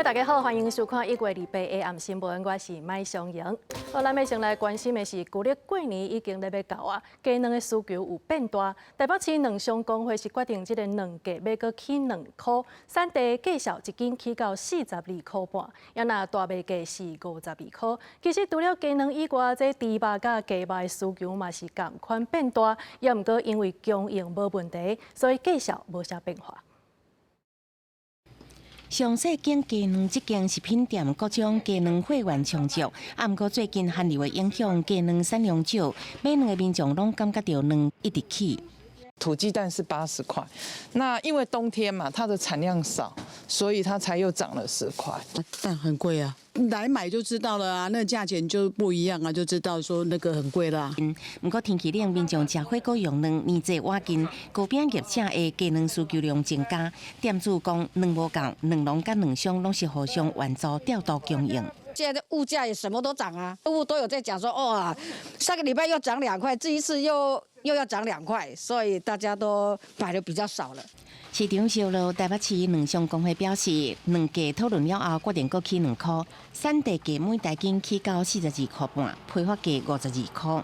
大家好，歡迎收看1月28下暗新聞，我是麥尚瑩。好，咱欲先來關心的是，舊曆過年已經咧欲到啊，雞卵的需求有變大。台北市卵商公會是決定這個卵價欲閣起2箍，產地價數一斤起到42箍半，抑若大麥價是52箍。其實除了雞卵以外，這豬肉佮雞肉的需求嘛是仝款變大，抑毋過因為供應無問題，所以價數無啥變化。上細間雞卵這間食品店，各種雞卵貨源充足，啊，毋過最近寒流的影響，雞卵產量少，買卵的民眾攏感覺著卵一直起。土雞蛋是80塊，那因為冬天嘛，它的產量少，所以它才又漲了10塊。蛋很貴啊，來買就知道了啊，那價錢就不一樣啊，就知道說那個很貴啦。毋過天氣冷，民眾食火鍋用卵，年節倚近，糕餅業者的雞卵需求量增加。店主講卵無夠，卵農佮卵商攏是互相援助調度供應。現在物價也什麼都漲啊，客戶都有在講說，哦，上個禮拜又漲2塊，這一次又要漲兩塊，所以大家都買的比較少了。市場燒落，台北市卵商公會表示，卵價討論了後，決定閣起2箍，產地價每大斤起到42箍半，批發價52箍。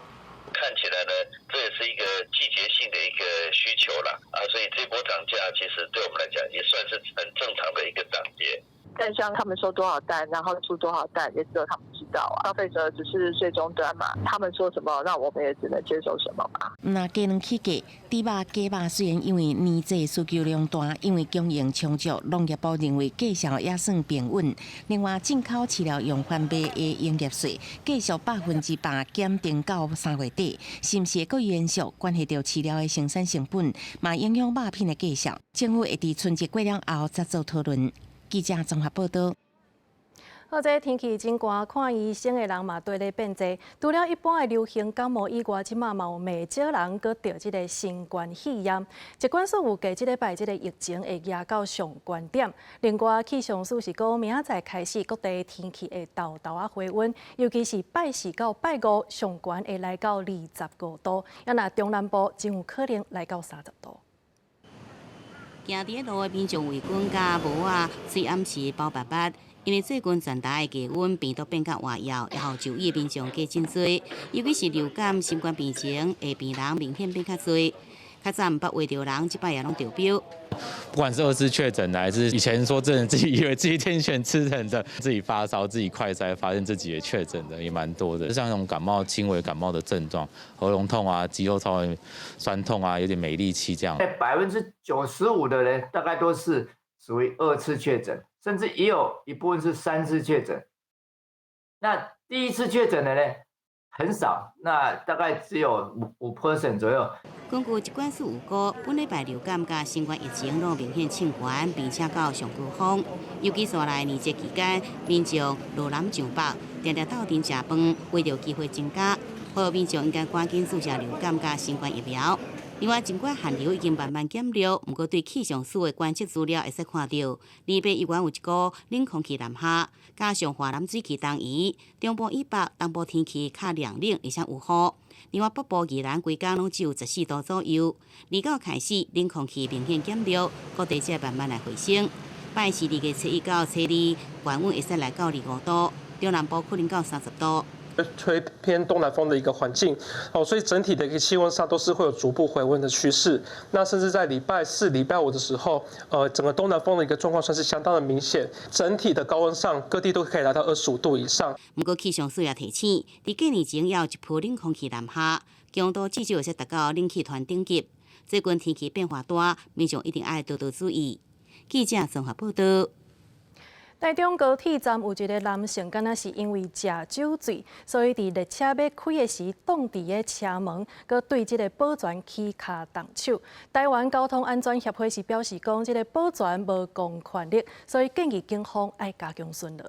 看起來呢，這也是一個季節性的一個需求啦，啊，所以這波漲價其實對我們來講也算是很正常的一個漲跌。蛋商他們收多少蛋，然後出多少蛋，也只有他們知道啊。消費者只是最終端嘛，他們說什麼，那我們也只能接受什麼嘛。那雞卵起價，豬肉、雞肉雖然因為年節需求量大，因為供應充足，農業部認為價數也算平穩。另外，進口飼料用翻倍的營業稅，繼續100%減定到3月底，是毋是會閣延續？關係著飼料的生產成本，嘛影響肉品的價數。政府會佇春節過了後再做討論。記者綜合報道。好，這天氣真寒，看醫生的人嘛綴咧變濟。除了一般的流行感冒以外，這馬嘛有袂少人閣著這个新冠肺炎。疾管署預計這禮拜這个疫情會壓到上懸點。另外，氣象署是講明仔載開始，各地天氣會沓沓仔回溫，尤其是拜四到拜五上懸會來到25度，抑若中南部真有可能來到30度。行佇咧路的民眾圍巾佮帽仔，喙暗時包密密，因為最近全台的氣溫變都變較活躍，也予就醫的民眾加真濟，尤其是流感、新冠病情的病人明顯變較濟。較早毋捌穢著人，這擺也攏中標。不管是二次確診的，還是以前說真的自己以為自己天選之人的，自己發燒、自己快篩，發現自己也確診的，也蠻多的。像那種感冒、輕微感冒的症狀，喉嚨痛啊，肌肉稍微痠痛啊，有點沒力氣這樣。95%的人大概都是屬於二次確診，甚至也有一部分是三次確診。那第一次確診的呢，很少，那大概只有5% 左右。根據疾管署預估，本禮拜流感佮新冠疫情攏明顯衝懸，並且到上高峰。尤其紲來年節期間，民眾落南上北，定定鬥陣食飯，穢著機會增加。呼籲民眾應該趕緊注射流感佮新冠疫苗。另外，儘管寒流已經慢慢減弱，毋過對氣象署的觀測資料會使看著，禮拜依然有一股冷空氣南下，加上華南水汽東移，中部以北、東部天氣較涼冷，而且有雨。另外，北部宜蘭規工攏只有14度左右。29開始，冷空氣明顯減弱，各地才慢慢來回升。拜四2月7日到初二，高溫會使來到25度，中南部可能到30度。吹偏東南風的一個環境，哦，所以整體的一個氣溫上都是會有逐步回溫的趨勢。那甚至在禮拜四、禮拜五的時候，整個東南風的一個狀況算是相當的明顯，整體的高溫上各地都可以來到25度以上。毋過氣象署也提醒，佇過年前猶有一波冷空氣南下，強度至少會使達到冷氣團等級。最近天氣變化大，民眾一定愛多多注意。記者綜合報道。台中高鐵站有一个男性，敢若是因為食酒醉，所以佇列車欲開的時，擋佇个車門，閣對這个保全起跤動手。台灣交通安全協會是表示講，這个保全無公權力，所以建議警方愛加強巡邏。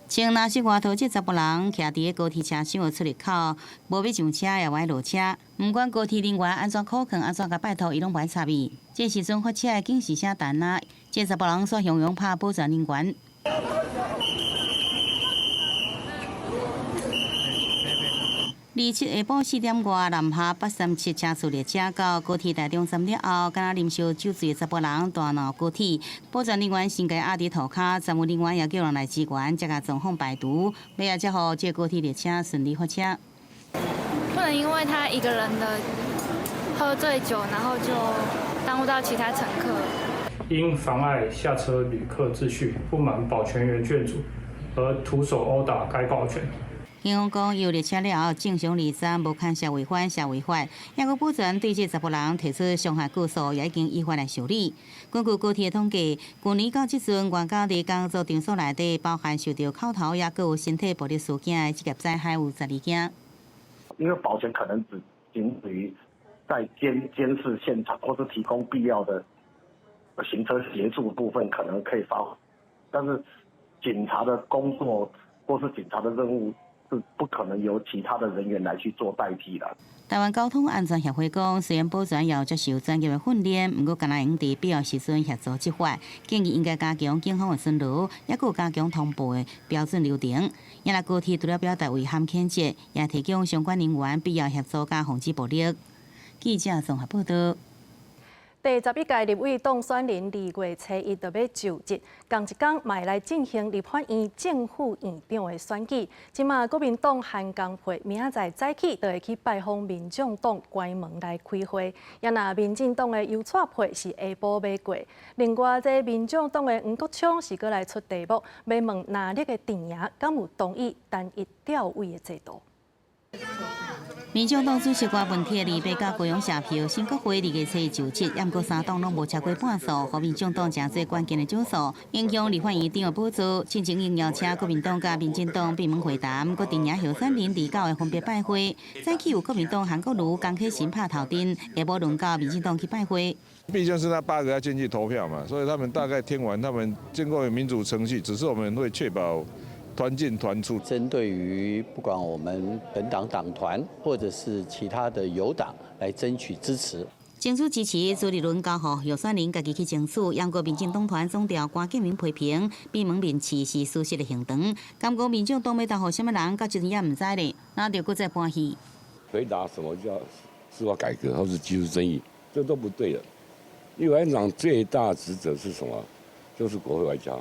穿藍色外套這查埔人，徛佇个高鐵車廂的出入口，無欲上車也無愛落車。毋管高鐵人員按怎苦勸，按怎共拜託，伊攏無愛插伊。這時陣發車的警示聲彈啊，這查埔人煞雄雄拍保全人員。27下晡4點外，南下837車次列車到高鐵台中站了後，敢若啉燒酒醉的查埔人大鬧高鐵，保全人員先共壓佇塗跤，站務人員也叫人來支援，才共狀況排除，尾仔才予這高鐵列車順利發車。不能因為他一個人的喝醉酒，然後就耽誤到其他乘客。因妨礙下車旅客秩序，不滿保全員勸阻，而徒手毆打該保全。警方講，有列車了後，正常離站，無牽涉違反社會法。抑閣保全對這查埔人提出傷害告訴，也已經依法來受理。根據高鐵統計，去年到這陣，外交佇工作場所內底，包含受著口頭抑閣有身體暴力事件的職業災害有12件。因為保全可能只僅止於在監視現場，或是提供必要的行車協助部分，可能可以發揮，但是警察的工作或是警察的任務，是不可能由其他的人員來去做代替的。台灣交通安全協會講，雖然保全要接受專業的訓練，毋過敢若會用佇必要時陣協助執法，建議應該加強警方的巡邏，抑閣加強通報的標準流程。也若高鐵除了表達遺憾譴責，也提供相關人員必要協助佮防止暴力。記者綜合報道。第11屆立委當選人2月初1就欲就職，仝一工嘛會來進行立法院正副院長的選舉。這馬國民黨韓江佩明仔載早起就會去拜訪民眾黨關門來開會，也若民進黨的游錫堃是下晡欲過。另外，這民眾黨的黃國昌是閣來出題目，欲問藍綠的陣營敢有同意單一調委的制度。民眾黨主席柯文哲28到高雄謝票，新國會2月初1就職，毋過三黨攏無超過半數，予民眾黨成做關鍵的少數，影響立法院長的寶座。進前應邀請國民黨佮民進黨閉門會談，閣陣營候選人29的分別拜會。早起有國民黨韓國瑜、江啟臣拍頭陣，下晡輪到民進黨去拜會。畢竟是那八個要進去投票嘛，所以他們大概聽完，他們經過民主程序，只是我們會確保團進團出。針對於不管我們本黨黨團或者是其他的友黨來爭取支持。爭取支持，朱立倫交予候選人家己去爭取。毋過民進黨團總召關建明批評，閉門面試是事實的行動。感覺民眾黨欲投予啥物人，到這陣也毋知咧，那就閣再搬戲。回答什麼叫司法改革或是技術爭議，這都不對的。立法院長最大職責是什麼？就是國會外交。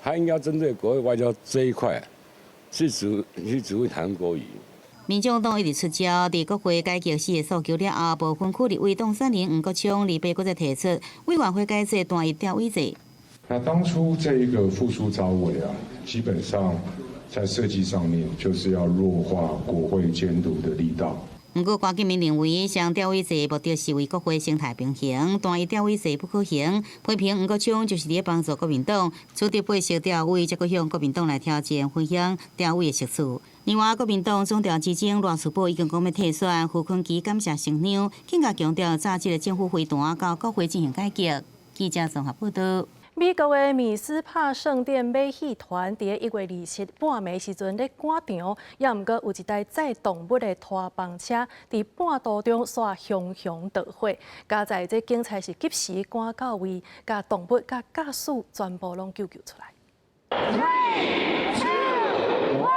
他應該針對國會外交這一塊，去指揮韓國瑜。民眾黨一直出招，佇國會改革四個訴求了後，無分區立委當選人黃國昌28閣再提出委員會改制單一調委制。那當初這一個復蘇召委啊，基本上在設計上面就是要弱化國會監督的力道。毋過，關建明認為，雙調委制目的是為國會生態平衡，單一調委制不可行。批評黃國昌就是佇咧幫助國民黨取得八席調委，才閣向國民黨來挑戰分享調委的席次。另外，國民黨總召之爭賴士葆已經講欲退選，傅崐萁感謝新娘，更加強調早這个政府會談到國會進行改革。記者綜合報道。美國的米斯帕聖殿馬戲團佇1月27半暝時陣咧趕場，也毋過有一台載動物的拖房車佇半途中煞熊熊著火，佳哉這警察是及時趕到位，共動物佮駕駛全部攏救出來。 Three, two, one.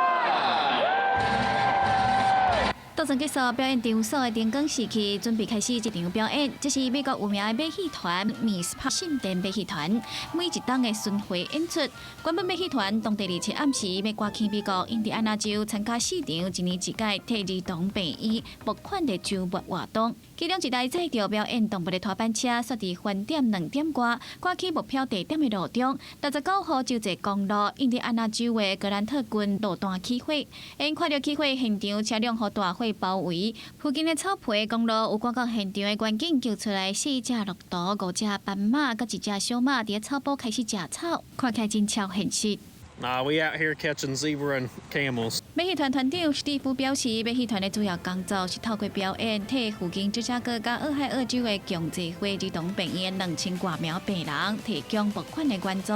倒轉結束表演場所的燈光熄去，準備開始這場表演。這是美國有名的馬戲團米斯帕聖殿馬戲團，每一冬的巡迴演出。原本馬戲團當地27暗時欲趕去美國印第安納州參加四場一年一屆替兒童病院募款的週末活動。其中一台載著表演動物的拖板車，煞佇飯點2點外，趕去目標地點的路中，69號州際公路印第安納州的格蘭特郡路段起火，𪜶看著起火現場，車輛予大火包圍，附近的草皮公路有趕到現場的員警救出來四隻駱駝、五隻斑馬、佮一隻小馬，佇草埔開始食草，看起來真超現實。 Nah, we out here catching zebra and camels. 馬戲團團長史蒂夫表示，馬戲團的主要工作是透過表演，替附近芝加哥佮俄亥俄州的共濟會兒童病院2000外名病人提供募款的援助。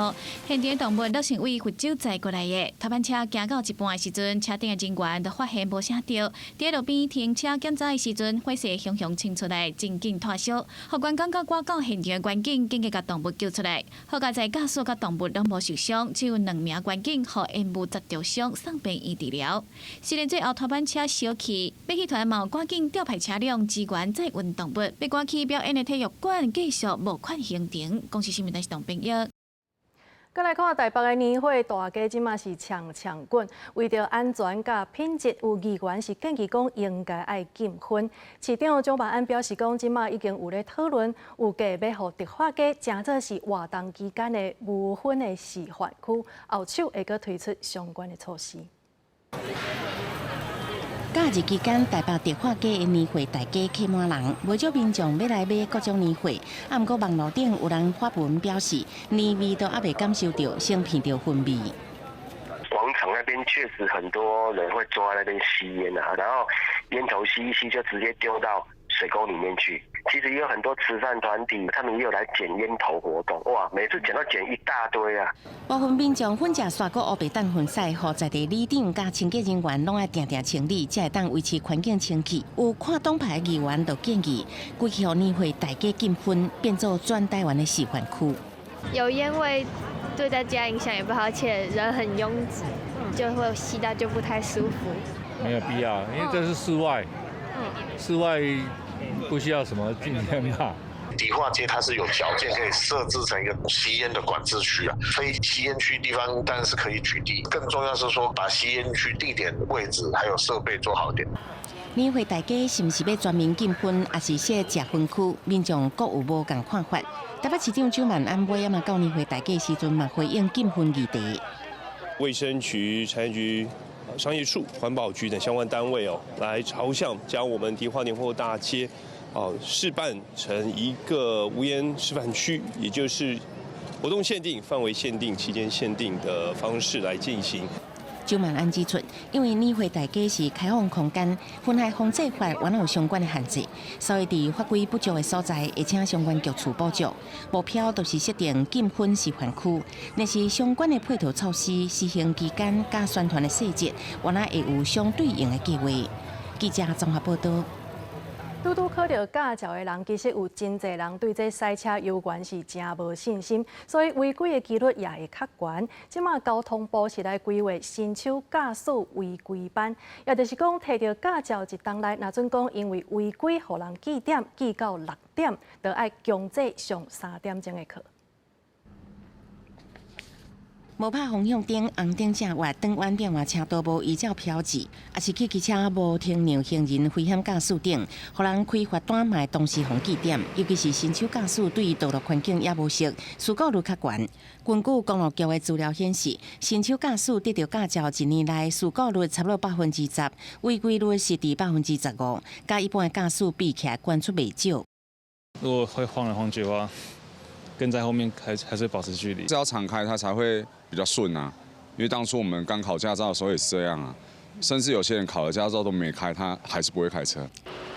現場動物攏是對佛州載過來的。拖板車行到一半的時陣，車頂的人員就發現無啥著。佇路邊停車檢查的時陣，火勢熊熊衝出來，真緊脫燒。予關感覺趕到現場的員警緊急共動物救出來。好佳哉駕駛佮動物攏無受傷，只有兩名員警予煙霧砸著傷，送病院治療。條。雖然最後拖板車燒去，馬戲團嘛趕緊調派車輛支援載運動物，欲趕去表演的體育館繼續募款行程。公視新聞台是董編譯。閣來看台北的年貨大街，這馬是搶搶滾。為著安全佮品質，有議員是建議講應該愛禁薰。市長蔣萬安表示講，這馬已經有咧討論，有計欲予迪化街成做是活動期間的無薰的示範區，後手會閣推出相關的措施。假日期間，台北迪化街的年貨大街客滿人，袂少民眾欲來買各種年貨。啊，毋過網路頂有人發文表示，年味都猶未感受著，先鼻著薰味。廣場那邊確實很多人會坐在那邊吸煙啊，然後煙頭吸一吸就直接丟到水溝裡面去。其實也有很多慈善團體，他們也有來撿煙頭活動，哇，每次撿都撿一大堆啊！部分民眾薰食煞閣烏白擲薰屎，予在地里長佮清潔人員攏愛定定清理，才會當維持環境清氣。有跨黨派議員就建議，規氣予年貨大街禁薰，變做全台灣的示範區。有煙味對大家影響也不好，而且人很擁擠，就會吸到就不太舒服。沒有必要，因為這是室外，室外不需要什麼禁煙吧。迪化街它是有條件可以設置成一個吸煙的管制區啊，非吸煙區地方當然是可以取締。更重要是說，把吸煙區地點位置還有設備做好點。年貨大街是毋是欲全面禁薰，抑是設食薰區？民眾各有無仝看法。台北市長蔣萬安尾仔嘛到年貨大街時陣嘛回應禁薰議題。衛生局、產業局、商業處、環保局等相關單位哦，來朝向將我們迪化年貨大街哦試辦成一個無煙示範區，也就是活動限定、範圍限定、期間限定的方式來進行。蔣萬安指出，因為年貨大街是開放空間，薰害防制法原有相關的限制，所以佇法規不足的所在，會請相關局處補足。目標就是設定禁薰示範區，若是相關的配套措施施行期間佮宣傳的細節，原來會有相對應的計劃。記者綜合報道。拄拄考著駕照的人，其實有真濟人對這賽車猶原是誠無信心，所以違規的幾率也會較懸。這馬交通部是來規劃新手駕駛違規班，也就是講，提著駕照一冬內，若準講因為違規予人記點記到六點，就愛強制上3點鐘的課。無拍方向燈、紅燈正越、轉彎變換車道無依照標誌，抑是去騎車無停讓行人危險駕駛等，予人開罰單嘛會同時予記點。尤其是新手駕駛對道路環境猶無熟，事故率較懸。根據公路局的資料顯示，新手駕駛得著駕照一年內事故率差不多10%，違規率是佇15%，佮一般的駕駛比起來懸出袂少。如果會晃來晃去的話，跟在後面還是保持距離。是要常開它才會比較順啊，因為當初我們剛考駕照的時候也是這樣啊，甚至有些人考了駕照都沒開，他還是不會開車。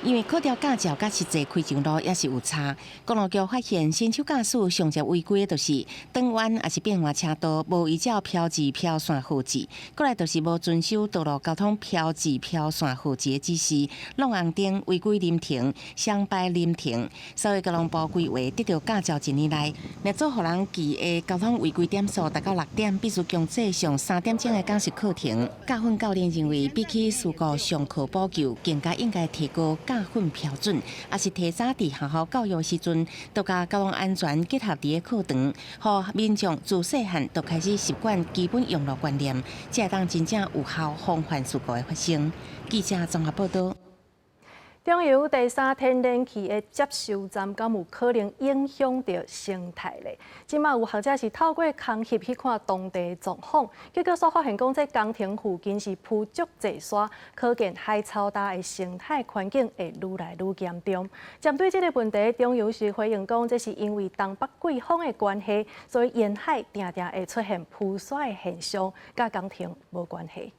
因為考著駕照佮實際開上路也是有差。公路局發現新手駕駛上濟違規的就是轉彎抑是變換車道無依照標誌標線號誌，過來就是無遵守道路交通標誌標線號誌的指示，挵紅燈違規臨停、雙擺臨停。所以交通部規劃得著駕照一年內，若做予人記的交通違規點數達到六點，必須強制上3點鐘的講習課程。駕訓教練認為，比起事故上課補救，更加應該提高駕訓標準，抑是提早佇學校教育時陣，就共交通安全結合佇个課堂，予民眾自細漢就開始習慣基本用路觀念，才會當真正有效防範事故的發生。記者綜合報道。中油第三天然氣的接收站，敢有可能影響著生態咧？這馬有學者是透過空翕去看當地狀況，結果所發現講，這工程附近是鋪足濟沙，可見海草礁的生態環境會愈來愈嚴重。針對這个問題，中油是回應講，這是因為東北季風的關係，所以沿海定定會出現鋪沙的現象，佮工程無關係。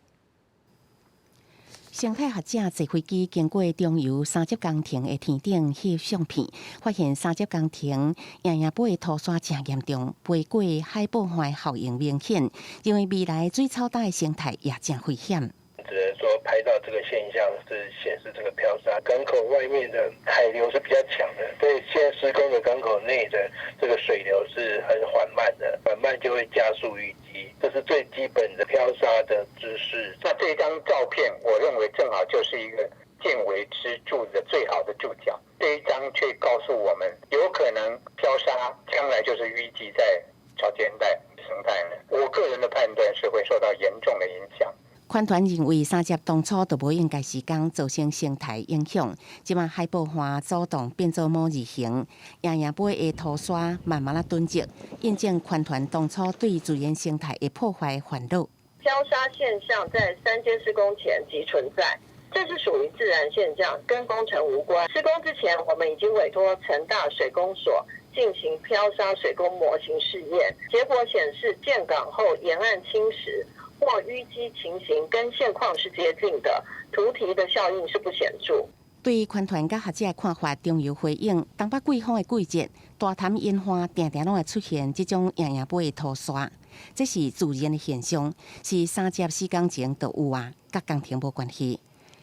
生態學者坐飛機經過中油三接工程的天頂翕相片，發現三接工程營營尾的塗沙誠嚴重，飛過海報岸的效應明顯，認為未來水草礁的生態也誠危險。只能說拍到這個現象是顯示這個漂沙港口外面的海流是比較強的，對現在施工的港口內的這個水流是很緩慢的，緩慢就會加速淤積。積，這是最基本的漂沙的知識。那這張照片，我認為正好就是一個見微知著的最好的注腳。這一張卻告訴我們，有可能漂沙將來就是淤積在潮間帶生態呢。我個人的判斷是會受到嚴重的影響。環團認為三峽當初就無應該施工，造成生態影響。這馬海報岸走動變做某字形，營營尾的塗沙慢慢仔囤積，印證環團當初對自然生態的破壞煩惱。漂沙現象在三階施工前即存在，這是屬於自然現象，跟工程無關。施工之前，我們已經委託成大水工所進行漂沙水工模型試驗，結果顯示建港後沿岸侵蝕或淤積情形跟現況是接近的，塗堤的效應是不顯著。對環團佮學者的看法，中油回應：東北季風的季節，大潭沿岸定定攏會出現這種營營尾的塗沙，這是自然的現象，是三峽施工前就有啊，佮工程無關係。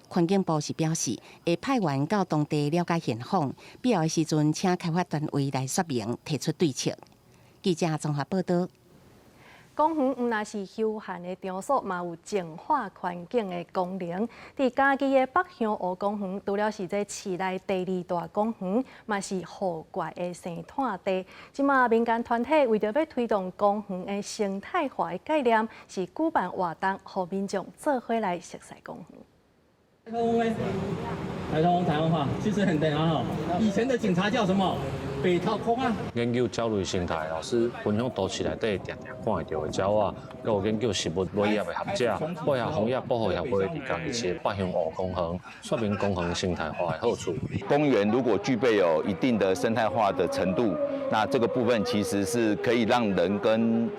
環境部是表示，會派員到當地了解現況，必要的時陣請開發單位來說明，提出對策。記者綜合報道。公園毋但是休閒的場所，嘛有淨化環境的功能。佇嘉義的北鄉湖公園，除了是這市內第二大公園，嘛是雨怪的生湠地。這馬民間團體為著欲推動公園的生態化的概念，是舉辦活動，予民眾做伙來熟似公園。台通台灣話其實很等啊！以前的警察叫什麼？白頭空啊！研究鳥類生態老師分享都市內底定定看會著的鳥仔，閣有研究植物尾葉的學者，配合荒野保護協會佇嘉義市北鄉湖公園，說明公園生態化的好處。公園如果具備有一定的生態化的程度，那這個部分其實是可以讓人跟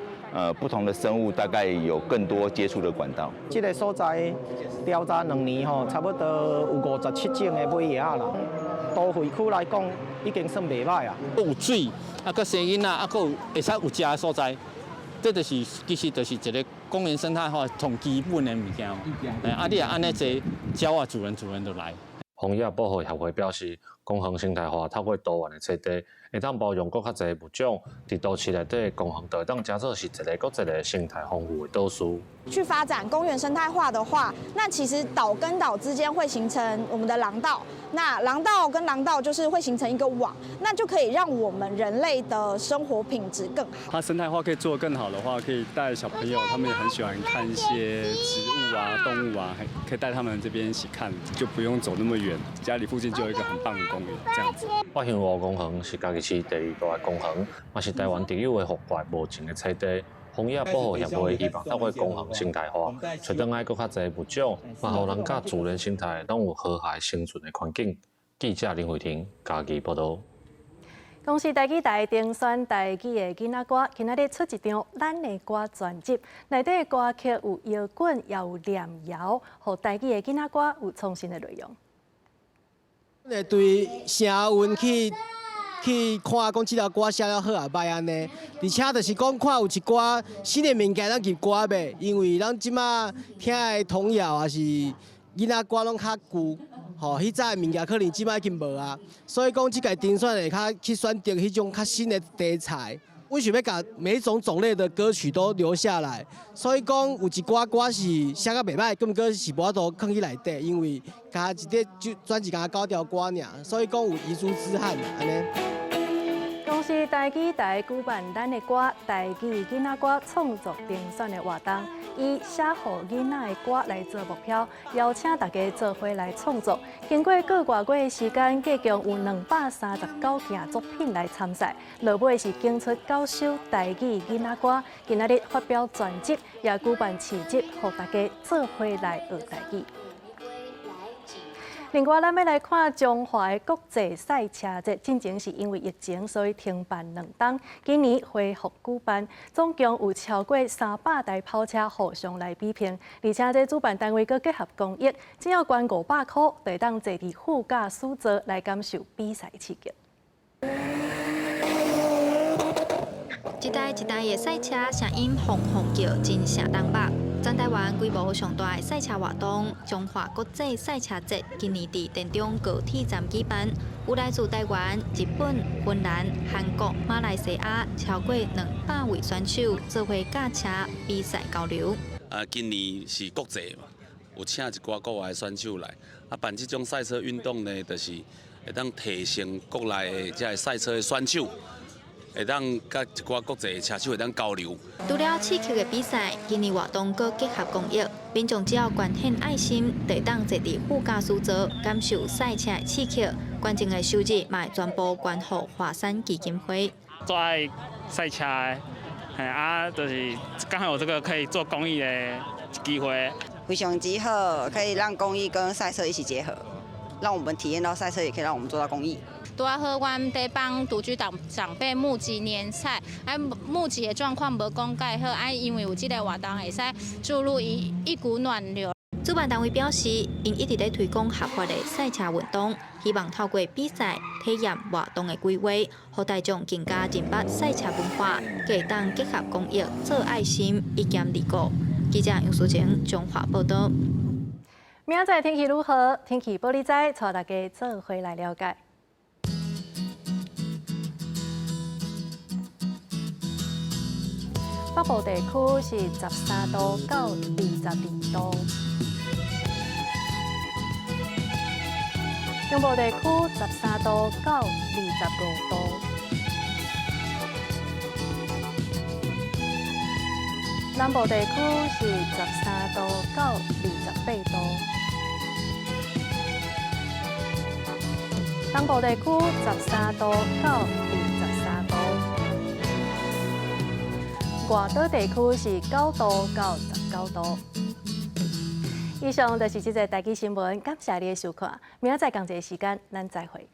不同的生物大概有更多接觸的管道。這個所在調查2年吼，差不多有57種的尾葉仔啦。都會區來講，已經算袂䆀啊。有水，啊，閣生囡仔，啊，閣有會使有食的所在，這就是其實就是一個公園生態化上基本的物件。啊，你若按呢濟鳥仔，自然自然就來。荒野保護協會表示，公園生態化透過多元的棲地，會當包容閣較濟物種，佇都市內底公園就會當成做是一个閣一个生態豐富的島嶼。去發展公園生態化的話，那其實島跟島之間會形成我們的廊道，那廊道跟廊道就是會形成一個網，那就可以讓我們人類的生活品質更好。它生態化可以做得更好的話，可以帶小朋友，他們也很喜歡看一些植物啊、動物啊，可以帶他們這邊一起看，就不用走那麼遠，家裡附近就有一個很棒的公園，這樣子。北鄉湖公園是嘉義市第二大的公園，嘛是台灣特有的雨怪無情的棲地。荒野保護協會希望透過公園生態化，揣轉來閣較濟物種，嘛予人佮自然生態攏有和諧生存的環境。記者林慧婷嘉義報導。公視台語台評選台語的囡仔歌，今仔日出一張咱的歌專輯，內底歌曲有搖滾，也有念謠，予台語的囡仔歌有創新的內容。會對聲韻去看講這條歌寫了好抑䆀按呢，而且就是講看有一寡新的物件咱入歌袂，因為咱這馬聽的童謠抑是囡仔歌攏較舊，吼，彼早的物件可能這馬已經無啊，所以講這屆評選會較去選擇彼種較新的題材。阮想欲共每一種種類的歌曲都留下來，所以講有一寡歌是寫甲袂䆀，毋過是無法度囥去內底，因為共一個就專輯共九條歌爾，所以講有遺珠之憾按呢。公視台語台舉辦咱的歌台語囡仔歌創作評選的活動，以寫予囡仔的歌來做目標，邀請大家做伙來創作。經過個外月的時間，計共有239件作品來參賽，落尾是揀出九首台語囡仔歌，今仔日發表專輯，也舉辦市集，予大家做伙來學台語。另外，咱欲來看彰化的國際賽車節，進前是因為疫情，所以停辦2冬。今年恢復舉辦，總共有超過300台跑車互相來比拼，而且這主辦單位閣結合公益，只要捐500箍，就會當坐佇副駕駛座來感受比賽刺激。一台一台的賽車，聲音轟轟叫，真聲東北。全台灣規模上大的賽車活動——彰化國際賽車節，今年佇田中高鐵站舉辦，有來自台灣、日本、芬蘭、韓國、馬來西亞超過200位選手做伙駕車比賽交流。啊，今年是國際嘛，有請一寡國外的選手來，啊，辦這種賽車運動呢，就是會當提升國內的這个賽車的選手。會當佮一寡國際的車手會當交流。除了刺激的比賽，今年活動閣結合公益，民眾只要捐獻愛心，就會當坐佇副駕駛座，感受賽車的刺激。捐贈的收入嘛會全部捐予華山基金會。做愛賽車的，嘿啊，就是剛好有這個可以做公益的機會。非常之好，可以讓公益跟賽車一起結合，讓我們體驗到賽車，也可以讓我們做到公益。拄仔好，阮佇幫獨居長長輩募集年菜，啊，募集的狀況無講蓋好，啊，因為有這个活動，會使注入一股暖流。主辦單位表示，𪜶一直咧推廣合法的賽車運動，希望透過比賽體驗活動的規劃，予大眾更加認捌賽車文化，閣會當結合公益做愛心，一兼二顧。記者楊淑晴彰化報導。明仔載天氣如何？天氣報你知，帶大家做伙來了解。北部地區是13度到22度，中部地區13度到25度，南部地區是13度到28度，東部地區13度到23度。外島地區是9度到19度。以上就是這節台語新聞，感謝你的收看。明仔載仝一个時間，咱再會。